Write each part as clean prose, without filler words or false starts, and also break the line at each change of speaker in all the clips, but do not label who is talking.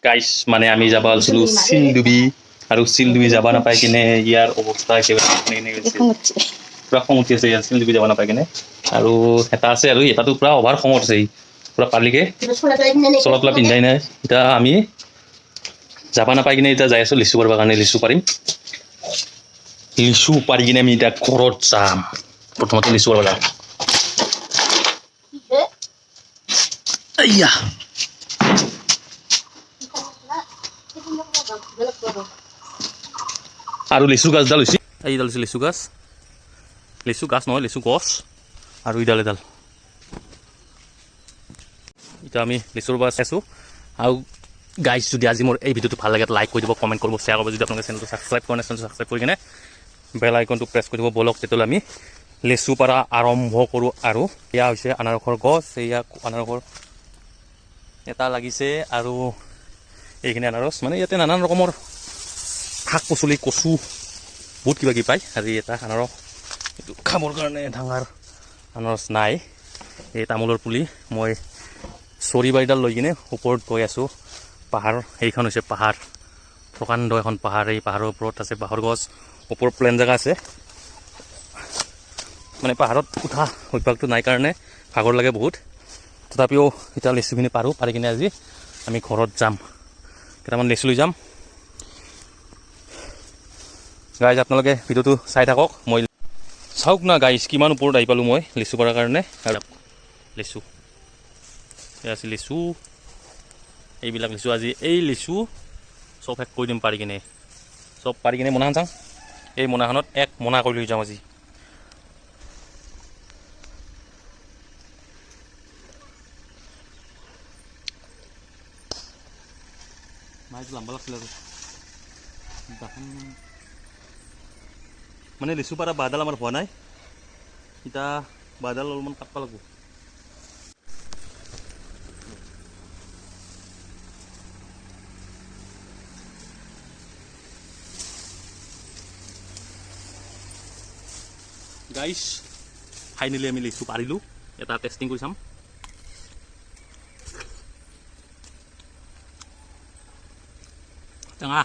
গাইছ, মানে আমি যাব আছিলো চিলডুবি আৰু চিলডুবি যাব নাপাই কিনে ইয়াৰ অৱস্থা একেবাৰে কেনে গৈছে। পুৰা খং উঠি আছে ইয়াৰ চিলডুবি যাব নাপাই কিনে। আৰু এটা আছে আৰু এটাটো পুৰা অভাৰ খঙত আছে, ই পুৰা পালিকে চলা তোলা পিন্ধাই নাই। এতিয়া আমি যাব নাপাই কিনে এতিয়া যাই আছোঁ লিচু পাৰিবৰ কাৰণে। লিচু পাৰিম, লিচু পাৰি কিনে আমি এতিয়া ঘৰত যাম। প্ৰথমতে লিচু পাৰিব যাম। আইয়া, আৰু লিচু গাছডাল হৈছে, এইডাল হৈছে লিচু গাছ, লিচু গাছ নহয়, লিচু গছ। আৰু এইডাল এডাল। এতিয়া আমি লিচুৰ পৰা চাইছোঁ। আৰু গাইজ, যদি আজি মোৰ এই ভিডিঅ'টো ভাল লাগে, লাইক কৰি দিব, কমেণ্ট কৰিব, শ্বেয়াৰ কৰিব। যদি আপোনালোকে চেনেলটো ছাবস্ক্ৰাইব কৰা নাই, চেনেলটো ছাবস্ক্ৰাইব কৰি কিনে বেল আইকনটো প্ৰেছ কৰি দিব। ব'লক তেতিয়াহ'লে আমি লেচু পাৰা আৰম্ভ কৰোঁ। আৰু এয়া হৈছে আনাৰসৰ গছ। এয়া আনাৰসৰ এটা লাগিছে আৰু এইখিনি আনাৰস। মানে ইয়াতে নানান ৰকমৰ শাক পাচলি, কচু, বহুত কিবা কিবি পায়। আৰু এই এটা আনাৰস, এইটো খাবৰ কাৰণে ডাঙৰ আনাৰস নাই। এই তামোলৰ পুলি। মই চৰি বাৰীডাল লৈ কিনে ওপৰত গৈ আছোঁ। পাহাৰ, সেইখন হৈছে পাহাৰ, প্ৰকাণ্ড এখন পাহাৰ। এই পাহাৰৰ ওপৰত আছে বাঁহৰ গছ, ওপৰত প্লেন জেগা আছে। মানে পাহাৰত উঠা অভ্যাসটো নাই কাৰণে ভাগৰ লাগে বহুত। তথাপিও এতিয়া লেচুখিনি পাৰোঁ, পাৰি কিনে আজি আমি ঘৰত যাম। কেইটামান লেচু লৈ যাম। গাইজ, আপোনালোকে ভিডিঅ'টো চাই থাকক। মই চাওক না গাইজ, কিমান ওপৰত আহি পালোঁ মই লেচু পাৰাৰ কাৰণে। আৰু লেচু, এয়া আছে লেচু। এইবিলাক লিচু, আজি এই লিচু চব শেষ কৰি দিম পাৰি কিনে। চব পাৰি কিনে মোনাখন চাওঁ, এই মোনাখনত এক মোনা কৰি লৈ যাম আজি। লম্বা লাগছিল আৰু দাখন। মানে লিচু পাৰা বাঁহডাল আমাৰ হোৱা নাই। এতিয়া বাঁহডাল অলপমান কাটিব লাগিব। গাইছ, ফাইনেলি আমি লিচু পাৰিলোঁ। এটা টেষ্টিং কৰি চাম। টেঙা।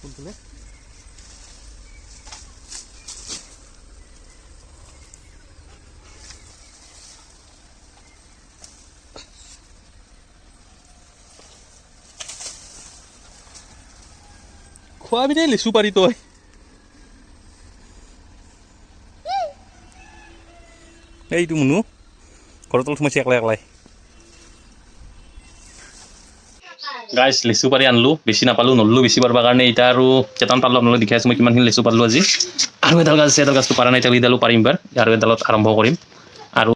কোনফালে খোৱাবি দেই লিচু পাৰি তই। এইটো মুনু ঘৰত তলত সোমাইছে একলাই একলাই। গাইছ, লিচু পাৰি আনিলোঁ, বেছি নাপালোঁ, নললোঁ বেছি পাৰিবৰ কাৰণে। এতিয়া আৰু কেইটামান পালোঁ, আপোনালোক দেখাই আছোঁ মই কিমানখিনি লিচু পালোঁ আজি। আৰু এডাল গাছ আছে, এডাল গাছটো পাৰা নাই এতিয়া, এইডালো পাৰিম বাৰ। আৰু এডালত আৰম্ভ কৰিম। আৰু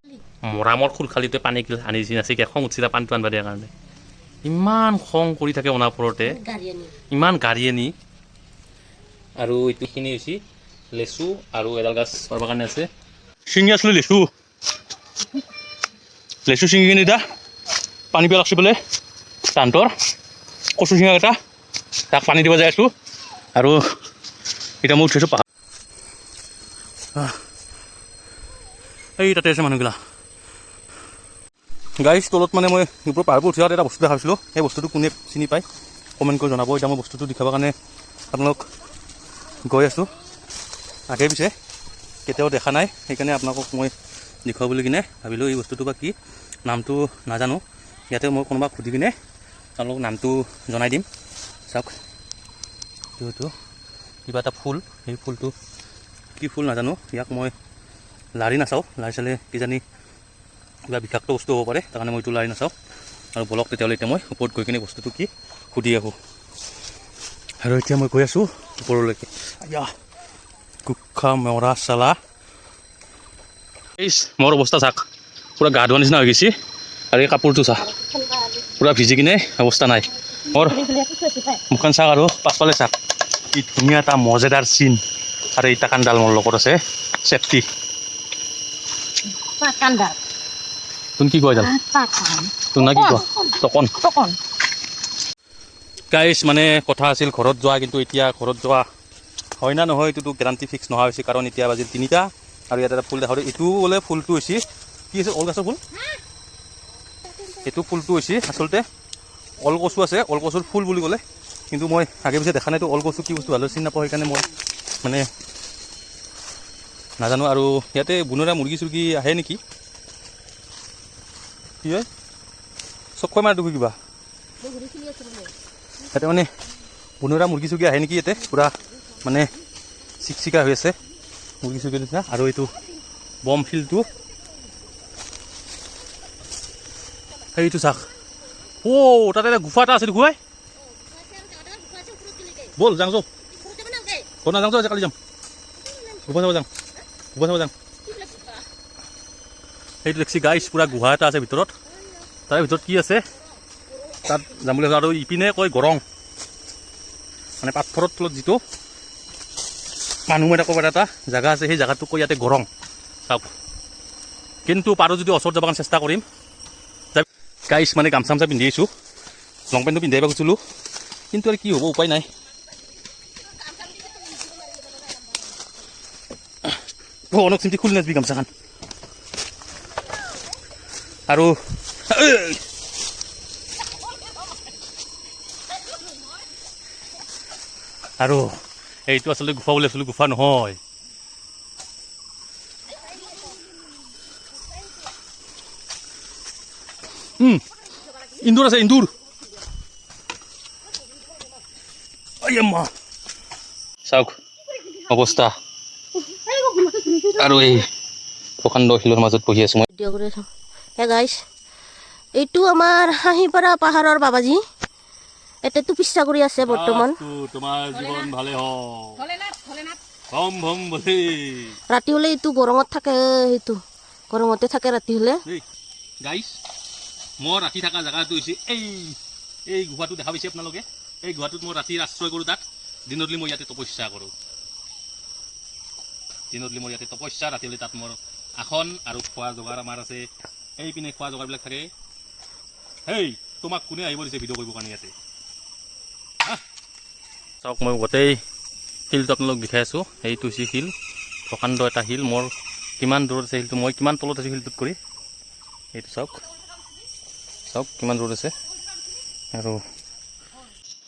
মৰামৰ খুলখালিটোৱে পানী আনি নাছিল, খং উঠিছিলে পানীটো আনিব দিয়াৰ কাৰণে। ইমান খং কৰি থাকে অনাপৰতে, ইমান গাড়ী আনি। আৰু এইটোখিনি হৈছে লেচু আৰু এডাল গাছ পাৰিবৰ কাৰণে আছে। ছিঙি আছিলোঁ লেচু, লেচু ছিঙি কিনে এতিয়া পানী পিয়া লাগছি বোলে তাহাঁতৰ কচু চিঙাকেইটা, তাক পানী দিব যাই আছোঁ। আৰু এতিয়া মই উঠিছোঁ পাহাৰ। এই তাতে আছে মানুহগিলা। গাইজ, তলত মানে মই ওপৰৰ পাহাৰবোৰ উঠি যাওঁতে এটা বস্তু দেখা পাইছিলোঁ। সেই বস্তুটো কোনে চিনি পায়, কমেণ্ট কৰি জনাব। এতিয়া মই বস্তুটো দেখাবৰ কাৰণে আপোনালোক গৈ আছোঁ। আগে পিছে কেতিয়াও দেখা নাই, সেইকাৰণে আপোনালোকক মই দেখুৱাব বুলি কিনে ভাবিলোঁ। এই বস্তুটো বা কি, নামটো নাজানো। ইয়াতে মই কোনোবাক সুধি কিনে আপোনালোকক নামটো জনাই দিম। চাওক, এইটো কিবা এটা ফুল। সেই ফুলটো কি ফুল নাজানো। ইয়াক মই লাৰি নাচাওঁ, লাৰি চালে কিজানি কিবা বিষাক্ত বস্তু হ'ব পাৰে, তাৰ কাৰণে মই এইটো লাৰি নাচাওঁ। আৰু বলক তেতিয়াহ'লে এতিয়া মই ওপৰত গৈ কিনে বস্তুটো কি সুধি আহোঁ। আৰু এতিয়া মই গৈ আছোঁ ওপৰলৈকে। আয়া, কুক্ষা মৰা চালা। এই মোৰ অৱস্থা চাওক, পূৰা গা ধোৱা নিচিনা হৈ গৈছে। আৰু এই কাপোৰটো চা, পূৰা ভিজি কিনে অৱস্থা নাই। মোৰ মুখখন চাওক আৰু পাছফালে চাওক, কি ধুনীয়া এটা মজেদাৰ চিন। আৰু এই টাকানডাল মোৰ লগত আছে, চেফটি।
পাকান।
তুমি কি কয় এডাল?
পাকান।
তোৰ না কি কোৱা? টকন।
টকন।
গাইছ, মানে কথা আছিল ঘৰত যোৱা, কিন্তু এতিয়া ঘৰত যোৱা হয় না নহয় এইটোতো গেৰাণ্টি ফিক্স নোহোৱা হৈছে, কাৰণ এতিয়া বাজিল 3টা আৰু ইয়াত এটা ফুল দেখা। এইটো বোলে ফুলটো হৈছে, কি হৈছে, ওল গছৰ ফুল। এইটো ফুলটো হৈছে আচলতে ওলকচু আছে, ওলকচুৰ ফুল বুলি ক'লে। কিন্তু মই আগে পিছে দেখা নাইতো, ওলকচু কি বস্তু ভালদৰে চিনি নাপাওঁ, সেইকাৰণে মই মানে নাজানো। আৰু ইয়াতে বনৰীয়া মুৰ্গী চুৰ্গী আহে নেকি? কি হয়, চকুৱে মাৰে দেখোঁ কিবা। ইয়াতে মানে বনৰীয়া মুৰ্গী চুৰ্গী আহে নেকি? ইয়াতে পূৰা মানে চিকচিকা হৈ আছে মুৰ্গী চুৰ্গীৰ নিচিনা। আৰু এইটো বম শিলটো, সেইটো চাক। অ' তাতে এটা গুফা এটা আছে দেখুৱাই ব'ল। যাং যাওঁ, ঘৰত নাযাওঁ, আজি কালি যাম। গুফা চাব যাম, গুফা চাব যাম। সেইটো দেখছি গাইছ, পূৰা গুহা এটা আছে ভিতৰত। তাৰে ভিতৰত কি আছে তাত যাম বুলি ভাবিছোঁ। আৰু ইপিনে কয় গৰং, মানে পাথৰৰ তলত যিটো মানুহ এটা ক'ৰবাত এটা জেগা আছে, সেই জেগাটোক কয় ইয়াতে গৰং। চাওক, কিন্তু পাৰোঁ যদি ওচৰত যাব কাৰণে চেষ্টা কৰিম। গাইছ, মানে গামচা চামচা পিন্ধি আহিছোঁ, লং পেণ্টটো পিন্ধি আহিব খুজিছিলোঁ, কিন্তু আৰু কি হ'ব, উপায় নাই। ভগৱানক চিন্তি খুলি নাযাবি গামচাখন। আৰু আৰু এইটো আচলতে গুফা বুলি আচলতে গুফা নহয়। ইন্দুৰ আছে, ইন্দুৰ। আম্মা, চাওক অৱস্থা। আৰু এই প্ৰকাণ্ড শিলৰ মাজত বহি আছোঁ মই।
ভিডিঅ' কৰি আছোঁ। হে গাইছ, এইটো আমাৰ হাঁহিপাৰা পাহাৰৰ বাবাজী, ইয়াতে তপস্যা কৰি আছে বৰ্তমান।
তোমাৰ জীৱন ভালে হওক, ভম ভম ভলে।
ৰাতি হ'লে এইটো গৰমত থাকে, সেইটো গৰমতে থাকে ৰাতি হ'লে।
গাইছ, মই ৰাতি থকা জেগাটো হৈছে এই গুহাটো, দেখা পাইছে আপোনালোকে। এই গুহাটোত মই ৰাতি আশ্ৰয় কৰোঁ তাত। দিনত মই ইয়াতে তপস্যা কৰোঁ। দিনত মই ইয়াতে তপস্যা, ৰাতি হ'লে তাত মোৰ আসন আৰু খোৱা যোগাৰ আমাৰ আছে। এইপিনে খোৱা যোগাৰবিলাক থাকে। হেই, তোমাক কোনে আহিব দিছে ভিডিঅ' কৰিবৰ কাৰণে ইয়াতে? চাওক, মই গোটেই শিলটো আপোনালোক দেখাই আছোঁ। এইটো হৈছে শিল, প্ৰকাণ্ড এটা শিল। মোৰ কিমান দূৰত আছে শিলটো, মই কিমান তলত আছোঁ শিলটোত কৰি। এইটো চাওক, চাওক কিমান দূৰত আছে। আৰু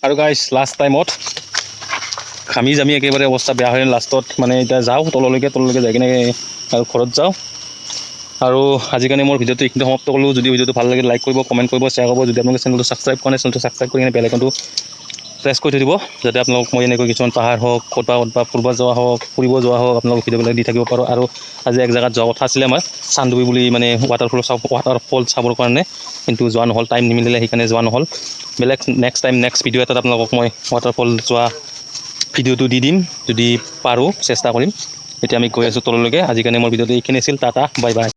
আৰু গাইছ, লাষ্ট টাইমত ঘামি জামি একেবাৰে অৱস্থা বেয়া হৈ লাষ্টত মানে এতিয়া যাওঁ তললৈকে, তললৈকে যাই কিনে আৰু ঘৰত যাওঁ। আৰু আজিৰ কাৰণে মোৰ ভিডিঅ'টো এইখিনিতে সমাপ্ত কৰিলোঁ। যদি ভিডিঅ'টো ভাল লাগে, লাইক কৰিব, কমেণ্ট কৰিব, শ্বেয়াৰ কৰিব। যদি আপোনালোকে চেনেলটো ছাবস্ক্ৰাইব কৰা নাই, চেনেলটো ছাবস্ক্ৰাইব কৰি কিনে বেল আইকনটো প্ৰেছ কৰি থৈ দিব, যাতে আপোনালোক মই এনেকৈ কিছুমান পাহাৰ হওক, ক'ৰবাত ক'ৰবাত ফুৰিব যোৱা হওক, আপোনালোক ভিডিঅ'বিলাক দি থাকিব পাৰোঁ। আৰু আজি এক জেগাত যোৱা কথা আছিলে আমাৰ, চান্দুবি বুলি, মানে ৱাটাৰফল চাবৰ কাৰণে, কিন্তু যোৱা নহ'ল, টাইম নিমিলিলে, সেইকাৰণে যোৱা নহ'ল। বেলেগ নেক্সট টাইম, নেক্সট ভিডিঅ' এটাত আপোনালোকক মই ৱাটাৰফল যোৱা ভিডিঅ'টো দি দিম, যদি পাৰোঁ, চেষ্টা কৰিম। এতিয়া আমি গৈ আছোঁ তললৈকে। আজিৰ কাৰণে মোৰ ভিডিঅ'টো এইখিনি আছিল। Tata, bye bye.